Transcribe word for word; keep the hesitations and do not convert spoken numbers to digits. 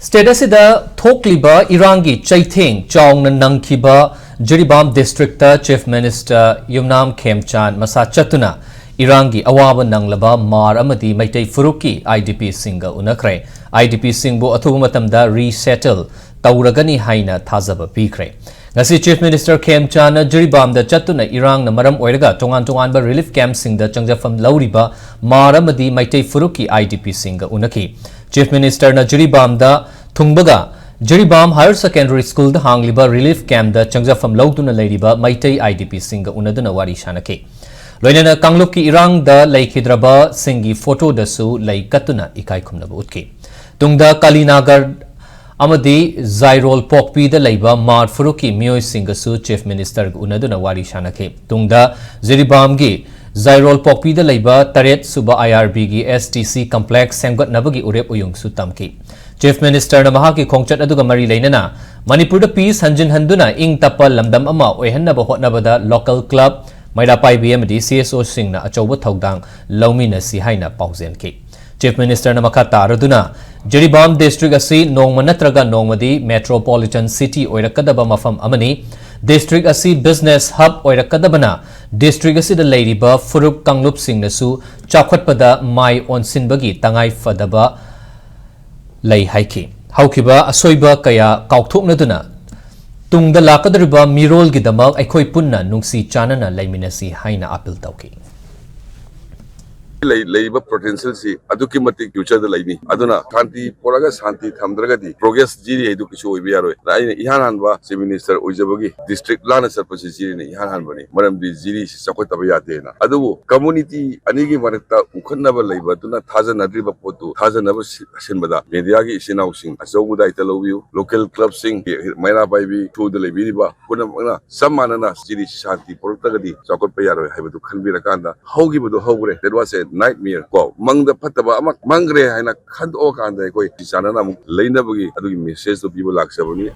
State ꯑꯁꯤꯗ ꯊꯣꯛꯂꯤꯕ ꯏꯔꯥꯡꯒꯤ ꯆꯩꯊꯦꯡ ꯆꯥꯎꯅ ꯅꯪꯈꯤꯕ ꯖꯤꯔꯤꯕꯥꯝ ꯗꯤꯁꯇ꯭ꯔꯤꯛꯇ ꯆꯤꯐ ꯃꯤꯅꯤꯁꯇꯔ ꯌꯨꯝꯅꯥꯝ ꯈꯦꯝꯆꯥꯟ ꯃꯁꯥ ꯆꯠꯇꯨꯅ ꯏꯔꯥꯡꯒꯤ ꯑꯋꯥꯕ ꯅꯪꯂꯕ ꯃꯥꯔ ꯑꯃꯗꯤ ꯃꯩꯇꯩ ꯐꯨꯔꯨꯞꯀꯤ ꯑꯥꯏ ꯗꯤ ꯄꯤꯁꯤꯡꯒ ꯎꯅꯈ꯭ꯔꯦ꯫ ꯑꯥꯏ ꯗꯤ ꯄꯤꯁꯤꯡꯕꯨ ꯑꯊꯨꯕ ꯃꯇꯝꯗ ꯔꯤꯁꯦꯇꯜ ꯇꯧꯔꯒꯅꯤ ꯍꯥꯏꯅ ꯊꯥꯖꯕ ꯄꯤꯈ꯭ꯔꯦ꯫ ꯉꯁꯤ ꯆꯤꯐ ꯃꯤꯅꯤꯁꯇꯔ ꯈꯦꯝꯆꯥꯟꯅ ꯖꯤꯔꯤꯕꯥꯝꯗ ꯆꯠꯇꯨꯅ ꯏꯔꯥꯡꯅ ꯃꯔꯝ ꯑꯣꯏꯔꯒ ꯇꯣꯉꯥꯟ ꯇꯣꯉꯥꯟꯕ ꯔꯤꯂꯤꯐ ꯀꯦꯝꯞꯁꯤꯡꯗ ꯆꯪꯖꯐꯝ ꯂꯧꯔꯤꯕ ꯃꯥꯔ ꯑꯃꯗꯤ ꯃꯩꯇꯩ ꯐꯨꯔꯨꯞꯀꯤ ꯑꯥꯏ ꯗꯤ ꯄꯤꯁꯤꯡꯒ ꯎꯅꯈꯤ꯫ ꯆꯤꯐ ꯃꯤꯅꯤꯁꯇꯔꯅ ꯖꯤꯔꯤꯕꯥꯝꯗ ꯊꯨꯡꯕꯒ ꯖꯤꯔꯤꯕꯥꯝ ꯍꯥꯌꯔ ꯁꯦꯀꯦꯟꯗꯔꯤ ꯁ꯭ꯀꯨꯜꯗ ꯍꯥꯡꯂꯤꯕ ꯔꯤꯂꯤꯐ ꯀꯦꯝꯞꯇ ꯆꯪꯖꯐꯝ ꯂꯧꯗꯨꯅ ꯂꯩꯔꯤꯕ ꯃꯩꯇꯩ ꯑꯥꯏ ꯗꯤ ꯄꯤꯁꯤꯡꯒ ꯎꯅꯗꯨꯅ ꯋꯥꯔꯤ ꯁꯥꯅꯈꯤ꯫ ꯂꯣꯏꯅꯅ ꯀꯥꯡꯂꯨꯞꯀꯤ ꯏꯔꯥꯡꯗ ꯂꯩꯈꯤꯗ꯭ꯔꯕꯁꯤꯡꯒꯤ ꯐꯣꯇꯣꯗꯁꯨ ꯂꯩ ꯀꯠꯇꯨꯅ ꯏꯀꯥꯏ ꯈꯨꯝꯅꯕ ꯎꯠꯈꯤ꯫ ꯇꯨꯡꯗ ꯀꯥꯂꯤꯅꯥꯒꯔ ꯑꯃꯗꯤ ꯖꯥꯏꯔꯣꯜ ꯄꯣꯛꯄꯤꯗ ꯂꯩꯕ ꯃꯥꯔ ꯐꯨꯔꯨꯞꯀꯤ ꯃꯤꯑꯣꯏꯁꯤꯡꯒꯁꯨ ꯆꯤꯐ ꯃꯤꯅꯤꯁꯇꯔꯒ ꯎꯅꯗꯨꯅ ꯋꯥꯔꯤ ꯁꯥꯅꯈꯤ꯫ ꯇꯨꯡꯗ ꯖꯤꯔꯤꯕꯥꯝꯒꯤ ꯖꯥꯏꯔꯣꯜ ꯄꯣꯛꯄꯤꯗ ꯂꯩꯕ ꯇꯔꯦꯠ ꯁꯨꯕ ꯑꯥꯏ ꯑꯥꯔ ꯕꯤꯒꯤ ꯑꯦꯁ ꯇꯤ ꯁꯤ ꯀꯝꯄ꯭ꯂꯦꯛꯁ ꯁꯦꯝꯒꯠꯅꯕꯒꯤ ꯎꯔꯦꯞ ꯎꯌꯨꯡꯁꯨ ꯇꯝꯈꯤ꯫ ꯆꯤꯐ ꯃꯤꯅꯤꯁꯇꯔꯅ ꯃꯍꯥꯛꯀꯤ ꯈꯣꯡꯆꯠ ꯑꯗꯨꯒ ꯃꯔꯤ ꯂꯩꯅꯅ ꯃꯅꯤꯄꯨꯔꯗ ꯄꯤꯁ ꯍꯟꯖꯤꯟꯍꯟꯗꯨꯅ ꯏꯪ ꯇꯞꯄ ꯂꯝꯗꯝ ꯑꯃ ꯑꯣꯏꯍꯟꯅꯕ ꯍꯣꯠꯅꯕꯗ ꯂꯣꯀꯦꯜ ꯀ꯭ꯂꯕ, ꯃꯩꯔꯥ ꯄꯥꯏꯕꯤ ꯑꯃꯗꯤ ꯁꯤ ꯑꯦꯁ ꯑꯣꯁꯤꯡꯅ ꯑꯆꯧꯕ ꯊꯧꯗꯥꯡ ꯂꯧꯃꯤꯟꯅꯁꯤ ꯍꯥꯏꯅ ꯄꯥꯎꯖꯦꯟꯈꯤ꯫ ꯆꯤꯐ ꯃꯤꯅꯤꯁꯇꯔꯅ ꯃꯈꯥ ꯇꯥꯔꯗꯨꯅ, ꯖꯤꯔꯤꯕꯥꯝ ꯗꯤꯁꯇ꯭ꯔꯤꯛ ꯑꯁꯤ ꯅꯣꯡꯃ ꯅꯠꯇ꯭ꯔꯒ ꯅꯣꯡꯃꯗꯤ ꯃꯦꯇ꯭ꯔꯣꯄꯣꯂꯤꯇꯟ ꯁꯤꯇꯤ ꯑꯣꯏꯔꯛꯀꯗꯕ ꯃꯐꯝ ꯑꯃꯅꯤ꯫ ꯗꯤꯁꯇ꯭ꯔꯤꯛ ꯑꯁꯤ ꯕꯤꯖꯤꯅꯦꯁ ꯍꯕ ꯑꯣꯏꯔꯛꯀꯗꯕꯅ ꯗꯤꯁꯇ꯭ꯔꯤꯛ ꯑꯁꯤꯗ ꯂꯩꯔꯤꯕ ꯐꯨꯔꯨꯞ ꯀꯥꯡꯂꯨꯞꯁꯤꯡꯅꯁꯨ ꯆꯥꯎꯈꯠꯄꯗ ꯃꯥꯏ ꯑꯣꯟꯁꯤꯟꯕꯒꯤ ꯇꯉꯥꯏ ꯐꯗꯕ ꯂꯩ ꯍꯥꯏꯈꯤ꯫ ꯍꯧꯈꯤꯕ ꯑꯁꯣꯏꯕ ꯀꯌꯥ ꯀꯥꯎꯊꯣꯛꯅꯗꯨꯅ ꯇꯨꯡꯗ ꯂꯥꯛꯀꯗꯧꯔꯤꯕ ꯃꯤꯔꯣꯜꯒꯤꯗꯃꯛ ꯑꯩꯈꯣꯏ ꯄꯨꯟꯅ ꯅꯨꯡꯁꯤ ꯆꯥꯟꯅꯅ ꯂꯩꯃꯤꯟꯅꯁꯤ ꯍꯥꯏꯅ ꯑꯥꯄꯤꯜ ꯇꯧꯈꯤ꯫ ꯂꯩ-, ꯂꯩꯔꯤꯕ ꯄꯣꯇꯦꯟꯁꯤꯌꯦꯜꯁꯤ ꯑꯗꯨꯛꯀꯤ ꯃꯇꯤꯛ ꯐ꯭ꯌꯨꯆꯔꯗ ꯂꯩꯅꯤ꯫ ꯑꯗꯨꯅ ꯁꯥꯟꯇꯤ ꯄꯨꯔꯛꯑꯒ ꯁꯥꯟꯇꯤ ꯊꯝꯗ꯭ꯔꯒꯗꯤ ꯄ꯭ꯔꯣꯒ꯭ꯔꯦꯁ ꯖꯤꯔꯤ ꯍꯥꯏꯗꯨ ꯀꯩꯁꯨ ꯑꯣꯏꯕ ꯌꯥꯔꯣꯏ꯫ ꯑꯩꯅ ꯏꯍꯥꯟ ꯍꯥꯟꯕ ꯆꯤꯐ ꯃꯤꯅꯤꯁꯇꯔ ꯑꯣꯏꯖꯕꯒꯤ ꯗꯤꯁꯇ꯭ꯔꯤꯛ ꯂꯥꯟꯅ ꯆꯠꯄꯁꯤ ꯖꯤꯔꯤꯅ ꯏꯍꯥꯟ ꯍꯥꯟꯕꯅꯤ, ꯃꯔꯝꯗꯤ ꯖꯤꯔꯤꯁꯤ ꯆꯥꯎꯈꯠꯇꯕ ꯌꯥꯗꯦꯅ꯫ ꯑꯗꯨꯕꯨ ꯀꯝꯃꯨꯅꯤꯇꯤ ꯑꯅꯤꯒꯤ ꯃꯔꯛꯇ ꯎꯈꯠꯅꯕ ꯂꯩꯕꯗꯨꯅ ꯊꯥꯖꯅꯗ꯭ꯔꯤꯕ ꯄꯣꯠꯇꯨ ꯊꯥꯖꯅꯕ ꯁꯤ-, ꯁꯤꯟꯕꯗ ꯃꯦꯗꯤꯌꯥꯒꯤ ꯏꯆꯤꯟ ꯏꯅꯥꯎꯁꯤꯡ ꯑꯆꯧꯕ ꯗꯥꯏꯇ ꯂꯧꯕꯤꯌꯨ꯫ ꯂꯣꯀꯦꯜ ꯀ꯭ꯂꯕꯁꯤꯡ, ꯃꯩꯔꯥ ꯄꯥꯏꯕꯤ ꯊ꯭ꯔꯨꯗ ꯂꯩꯕꯤꯔꯤꯕ ꯄꯨꯝꯅꯃꯛꯅ ꯆꯞ ꯃꯥꯟꯅꯅ ꯖꯤꯔꯤꯁꯤ ꯁꯥꯟꯇꯤ ꯄꯨꯔꯛꯇ꯭ꯔꯒꯗꯤ ꯆꯥꯎꯈꯠꯄ ꯌꯥꯔꯣꯏ ꯍꯥꯏꯕꯗꯨ ꯈꯟꯕꯤꯔꯀꯥꯟꯗ ꯍꯧꯈꯤꯕꯗꯨ ꯍꯧꯈ꯭ꯔꯦ, that was a nightmare ꯀꯣ, ꯃꯪꯗ ꯐꯠꯇꯕ ꯑꯃ ꯃꯪꯈ꯭ꯔꯦ ꯍꯥꯏꯅ ꯈꯟꯗꯣꯛꯑꯀꯥꯟꯗ ꯑꯩꯈꯣꯏ ꯆꯥꯟꯅꯅ ꯑꯃꯨꯛ ꯂꯩꯅꯕꯒꯤ ꯑꯗꯨꯒꯤ ꯃꯦꯁꯦꯖꯇꯨ ꯄꯤꯕ ꯂꯥꯛꯆꯕꯅꯤ꯫